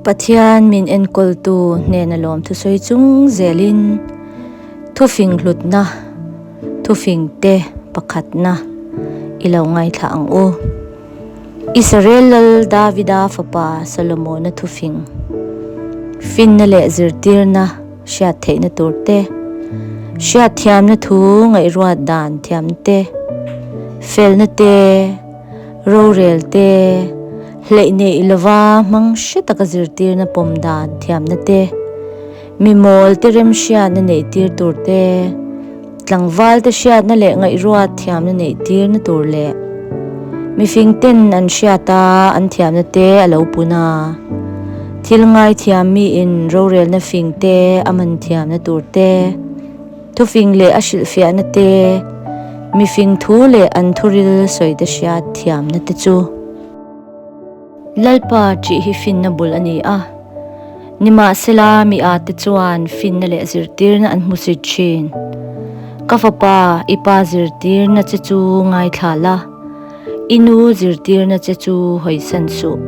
Pathian min enkawltu hnena lawm thusawi chung zelin thufing hlutna, thufing te pakhatna i lo ngaithla ang u. Israel lal Davida fapa Solomona thufing, finna leh zirtirna hriat theihna tur te, hriat thiamna thu ngaihruat dan thiam te, felna te, Rorel te, hleih neih lova hmang hre taka zirtirna pawm dan thiamna te, mi mawl te remhriatna neih tir tur te, tlangval te hriatna leh ngaihruat thiamna neih tirna tur leh mifing ten an hriata an thiamna te a lo pun a, thil ngaithiam miin rorelna fing te a man thiamna tur te. Thufing leh a hrilhfiahna te, mifing thu leh an thuril sawi te hriat thiamna te chu. Lalpa ṭih hi finna bul a ni a, nimahsela mi â te chuan finna leh zirtirna an hmu sit ṭhin. Ka fapa, i pa zirtirna che chu ngaithla la, i nu zirtirna che chu hawisan suh.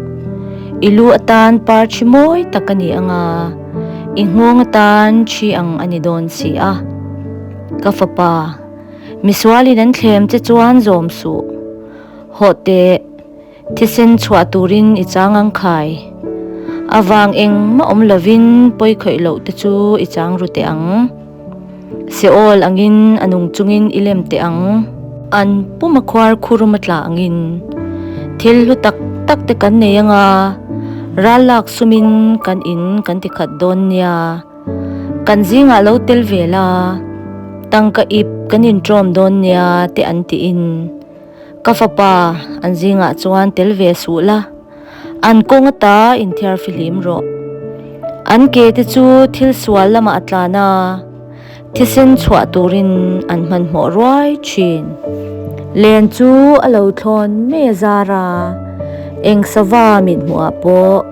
I lu atan par ṭhi mawi tak a ni ang a, i nghawng atan ṭhi ang a ni dawn si a. Ka fapa, misualin an thlem che chuan zawm suh. Hawh teh, thisen chhuah turin i chang ang khai. A vang engmah awm lovin pawi khawih loh te chu i chang ru teh ang. Seol angin a nung chungin i lem teh ang. An pum a khuar khurum a tla angin thil hlu tak tak te kan nei anga ral lak sumin kan in kan ti khat dawn nia. Kan zingah lo tel ve la, tangka ip kan intawm dawn nia te an tiin ka fapa an zingah chuan tel ve suh la. An kawng ata inthiar fihlim rawh. An ke te chu thil sual lamah a tlan a, thisen chhuah turin an hmanhmawh ruai thin. Len chu a lo thlawn mai a zar a, eng sava mit hmuhah pawh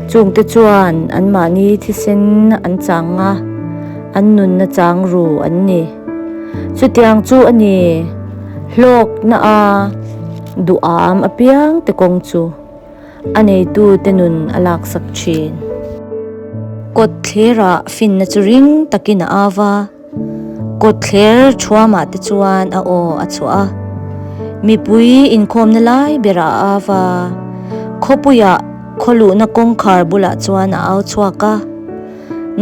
chungte chuan anmahni thisen an chang a, an nunna chang ru an ni. Chutiang chu a ni, hlawkna a. Duham apiang te kawng chu a neitu te nun a laksak thin. Kawt thlerah finna chu ring takin a au a, kawt thler thuamah te chuan a aw a chhuah a. Mipui inkhawmna lai berah a au a, khawpuiah khawluhna kawngkhar bulah chuan a au chhuak a.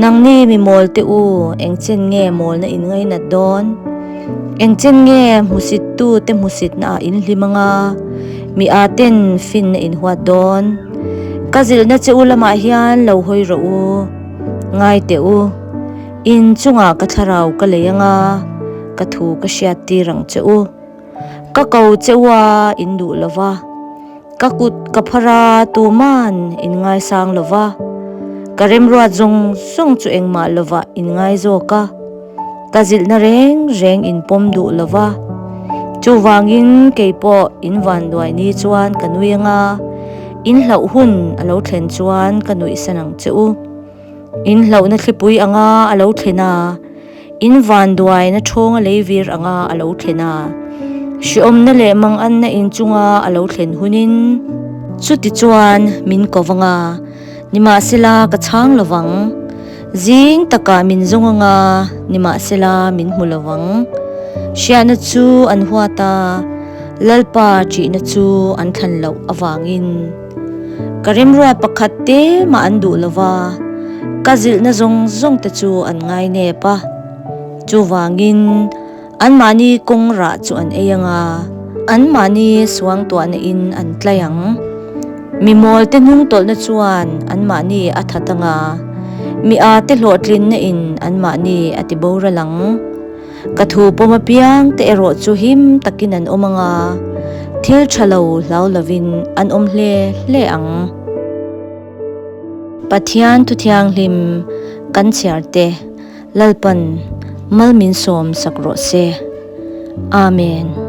Nangni mi mawl te u, engchen nge mawlna in ngainat dawn? Engchen nge hmusit tu te hmusitna ah in hlim anga, mi aa ten finna in huat dawn? Ka zilhna che u lamah hian lo hawi rawh u, ngai teh u, in chungah ka thlarau ka lei anga, ka thu ka hriat tir ang che u. Ka ko che u a, in duh lo va. Ka kut ka phar a, tuman in ngaisang lo va. Ka remruat zawng zawng chu engmah lovah in ngai zawk a. Ka zilhna reng reng in pawm duh lo va. Chuvangin kei pawh in vanduai ni chuan ka nui anga, in hlauh hun a lo thlen chuan ka nuihsan ang che u. In hlauhna thlipui anga a lo thlen a. In vanduaina thawnga leivir anga a lo thlen a, hreawmna leh manganna inchunga a lo thlen hunin chuti chuan min ko vang a, nimahsela ka chhang lo vang. Zing takah min zawng anga, nimahsela min hmu lo vang. Hriatna chu an huat a, Lalpa ṭihna chu an thlan loh avangin. Ka remruat pakhat te mah an duh lo va, ka zilhna zawng zawng te chu an ngai nep a. Chuvangin, anmahni kawng rah chu an ei ang a, anmahni suangtuahna in an tlai ang. Mi mawl te hnung tawlhna chuan anmahni a that ang a, mi â te hlawhtlinna in anmahni a ti boral ang. Ka thu pawm apiang te erawh chu him takin an awm ang a, thil tha lo hlau lovin an awm hle hle ang. Pathian thu thianghlim kan chhiar te Lalpan mal min sawm sak rawh se. Amen.